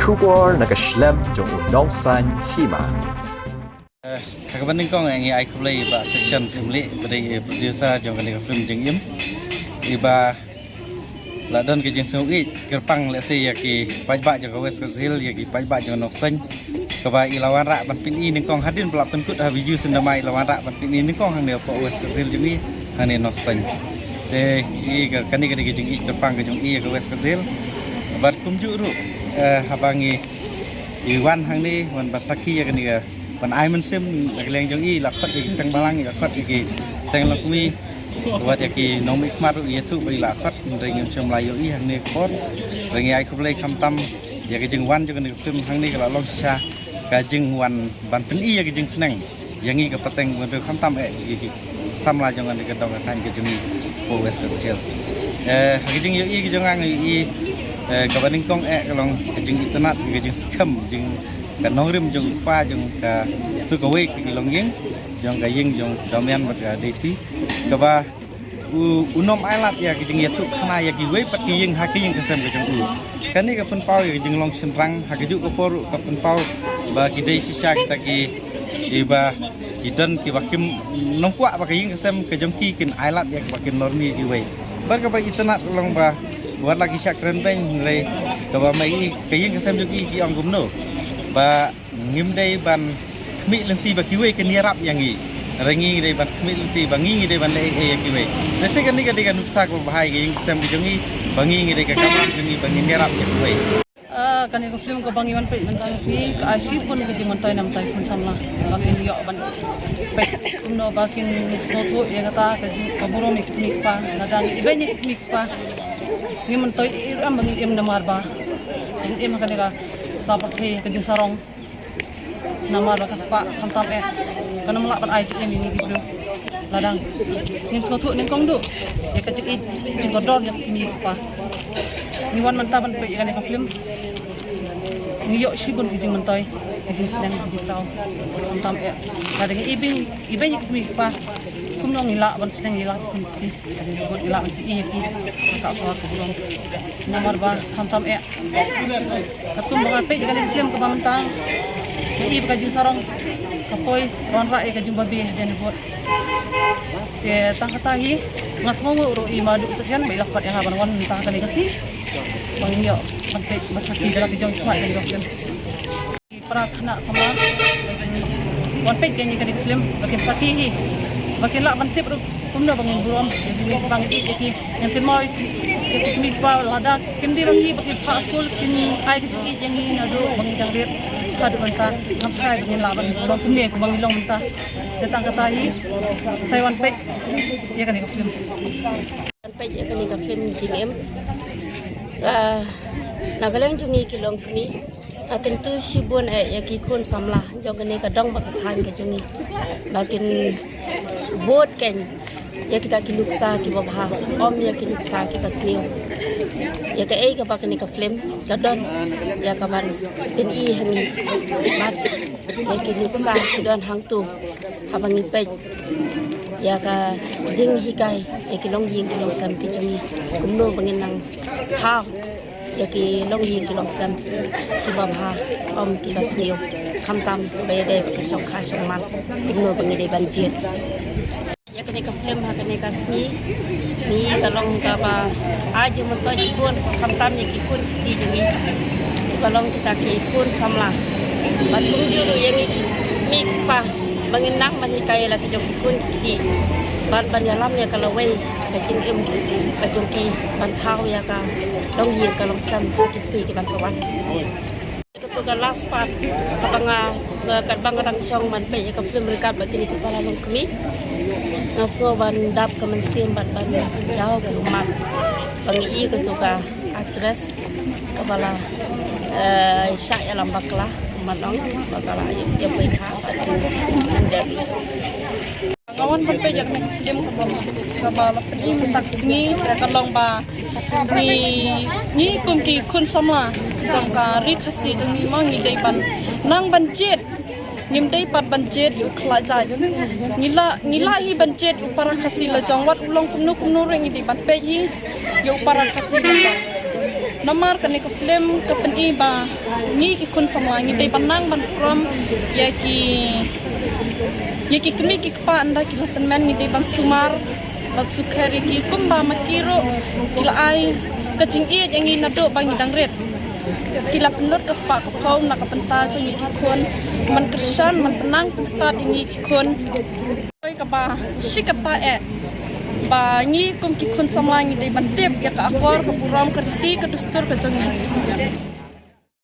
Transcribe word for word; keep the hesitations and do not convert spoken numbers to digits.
Khubor na ka shlem jong u nongsan hima. Eh, ha kaba nyngkong ngi ai khublei ba section sim li ba dei producer jong kane ka film Jingim. Iba la don ka jingsngewbha kyrpang lehse ïa ki paidbah jong ka West Khasi Hills, ïa ki paidbah jong Nongstoiñ. Kaba i la wanrah ban pyni nyngkong hadien ba la pynkut ha Bijou Cinema, i la wanrah ban pyni nyngkong hangne hapoh West Khasi Hills jong i, hangne Nongstoiñ. Te i ka, kane ka dei ka jingïeit kyrpang ka jong i ïa ka West Khasi Hills. Bad kumjuh ruh, eh, haba ngi i wan hangne wan ba sakhi ïa kane ka ban ai mynsiem na ka liang jong i, la khot ïa ki seng balang, la khot ïa ki seng longkmie, wat ïa ki nongmihkhmat ruh ïathuh ba i la khot, hynrei ngim shym la ïohi hangne ka por. Te ngi ai khublei khamtam ïa ka jingwan jong kane ka film hangne ka la long shisha ka jingwan ban pyni ïa ka jingsneng ïa ngi ka pateng bynriew khamtam eh ïa ki samla jong kane ka dong ka thaiñ ka jong ngi hapoh West Khasi Hills. Eh, ha ka jingïohi ka jong nga nga ïohi, eh, kaba nyngkong eh ka long ka jingitynnad, ka jingskhem, jing ka nongrim jong u kpa jong ka, tu kawei ka ki longïing jong ka ïing jong Damian bad ka Deiti, kaba u, u nym ailad ïa ka jingïathuhkhana ïa kiwei pat ki ïing ha ka ïing ka sem ka jong u. Kane ka pynpaw ïa ka jinglong shynrang, ha kajuh ka por ka pynpaw ba ki dei shisha kita ki, kiba ki don kiba kim nongkwah ba ka ïing ka sem ka jong ki kin ailad ïa kiba kin lorni ïa kiwei. Bad kaba itynnad ka long ba wat la ki shah kren beiñ, hynrei kaba ma i ka ïing ka sem jong ki ki ong kumno ba ngim dei ban khmih lynti ba kiwei kin ïarap ïa ngi. Hynrei ngi dei ban khmih lynti ba ngi ngi dei ban leh ei ei ïa kiwei. Te sa kane ka dei ka nuksa kaba bha ïa ka ïing ka sem ka jong ngi, ba ngi ngi dei ka kamram jong ngi ba ngin ïarap ïa kiwei. Ah, kane ka film kaba ngi wan peit mynta ka sngi ka ai shibun ka jingmyntoi na ka bynta ki khun samla ba kin ïoh ban peit kumno ba kin sngewthuh ïa kata ka jing, ka burom ïa ki kmie ki kpa. Lada ngi ibeiñ ïa ki kmie ki kpa, ngim myntoi ei ruh em ba ngin im namar ba ngin im ha kane ka sla pyrthei ka jingsarong. Namar ba ka spah khamtam eh kan ym lah ban ai jingim ïa ngi ki briew. Lada ngim sngewthuh nyngkong duh ïa ka jingïeit jingkordor jong ki kmie ki kpa. Ngi wan mynta ban peit ïa kane ka film. Ngi ïoh shibun ki jingmyntoi, ki jingsneng, ki jingkraw. Khamtam eh lada ngi ibeiñ, ibeiñ ïa ki kmie ki kpa, kumno ngi lah ban sneng ïa la ki kmie ki kpa. Lada ngi bud ngi lah ban pyni ïa ki ka khor ka burom. Namar ba khamtam eh katkum ba nga peit ïa kane ka film kaba mynta, nga i ba ka jingsarong ka poi wanrah ïa ka jingbabe hadien bud. Te tang kata hi nga sngewnguh ruh i Maduh Sakian ba i la khot ïa nga ban wan mynta ha kane ka sngi ban ïoh ban peit ban sakhi da la ki jong ki khmat ïa kane ka film. Ki para khynnah samla wan peit ïa kane ka film ba kin sakhi hi, ba kin lah ban tip ruh kumno ba ngin burom ïa ki kmie ki kpa, ngin ïeit ïa ki, ngin kynmaw ïa ki kmie ki kpa. Lada kim dei ba ngi ba ki phah skul kin ai ka jingïeit ïa ngi naduh ba ngi dang rit. Haduh mynta ngam shai ba ngin lah ban long kumne kumba ngi long mynta. Te tang kata hi sa wan peit ïa kane ka film. Wan peit ïa kane ka film Jingim. Ah, na ka liang jong ngi ki longkmie, nga kyntu shibun eh ïa ki khun samla jong kane ka dong bad ka thaiñ ka jong ngi ba kin bud keiñ ïa kita ki nuksa kiba bha, ym ïa ki nuksa kiba sniew. Ïa kaei kaba kane ka film ka don ïa kaban pyni ha ngi bad ïa ki nuksa ki don hangto haba ngi peit ïa ka jinghikai ïa ki longïing ki longsem ki jong ngi, kumno ba ngin nang thaw ïa ki longïing ki longsem kiba bha, ym kiba sniew. Khamtam kiba ïadei bad ka shongkha shongman, kumno ba ngi dei ban jied. Ïa kane ka film ha kane ka sngi, ngi ka long kaba ai jingmyntoi shibun, khamtam ïa ki khun ki kti jong ngi kiba long kita ki khun samla. Bad kumjuh ruh ïa ngi ki kmie ki kpa ba ngin nang ban hikai ïa la ki jong ki khun ki kti ban ban ïalam ïa ka lawei ka jingim ka jong ki ban thaw ïa ka longïing ka longsem ha ki sngi kiban sa wan. Kato ka last part kaba nga, katba nga dang shong ban peit ïa ka film ryngkat bad kine ki para longkmie, nga sngew ban dap ka mynsiem bad ban jaw ki ummat ba ngi i kato ka actress kaba la, eh, shah ïalam bakla, kumba ong, ba ka la ïa pyrkhat bad ban dep. Nga wan ban peit ïa kane ka film kaba, kaba la pyni mynta ka sngi, ka long ba ngi, ngi kum ki khun samla jong ka ri Khasi jong ngi mo, ngi dei ban nang ban jied. Ngim dei pat ban jied ïa u khlad jait. Ngi lah, ngi lah hi ban jied ïa u para Khasi lajong, wat u long kumno kumno ruh ngi dei ban peit hi ïa u para Khasi lajong. Namar kane ka film ka pyni ba ngi ki khun samla ngi dei ban nang ban prom ïa ki ïa ki kmie ki kpa ynda ki la tymmen, ngi dei ban sumar ban sukher ïa ki kumba ma ki ruh ki la ai ka jingïeit ïa ngi naduh ba ngi dang rit. Ki la pynlut ka spah ka phew na ka bynta jong ngi ki khun, ban kyrshan ban pynang pynstad ïa ngi ki khun. Kaba shi katta eh ba ngi kum ki khun samla ngi dei ban tip ïa ka akor ka burom ka riti ka dustur ka jong ngi.